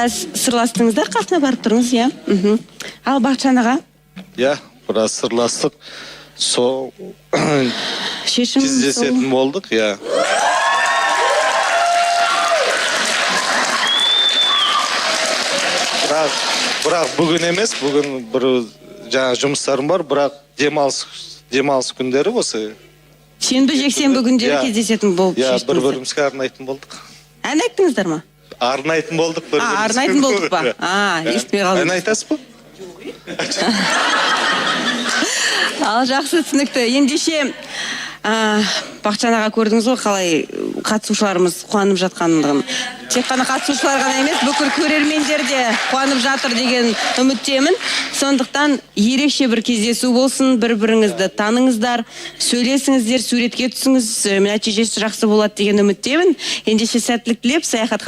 Біраз сырластыңыздар, қасына барып тұрыңыз, иә. Ал Бақытжан аға? Иә, біраз сырластық, сол Шешім сол. Кездесетін болдық, иә. Бірақ бүгін емес, бүгін бір жаңа жұмыстарым бар, бірақ демалыс күндері осы. Сенбі, жексенбі күндері Иә. кездесетін болып Иә, бір шештіңіздер. бірімізге арнайтын болдық. Ән айттыңыздар ма? Арнайтын болдық бір А, бірімізге. арнайтын болдық па? А, естімей қалдым. Ән айтасыз ба? Ал, жақсы, түсінікті. Ендеше, Бақытжан аға, көрдіңіз ғой қалай қатысушыларымыз қуанып жатқандығын. Тек қана қатысушылар ғана емес, бүкіл көрермендер де қуанып жатыр деген үміттемін. Сондықтан ерекше бір кездесу болсын, бір біріңізді таныңыздар, сөйлесіңіздер, суретке түсіңіз, нәтижесі жақсы болады деген үміттемін. Ендеше, сәттілік тілеп, Саяхат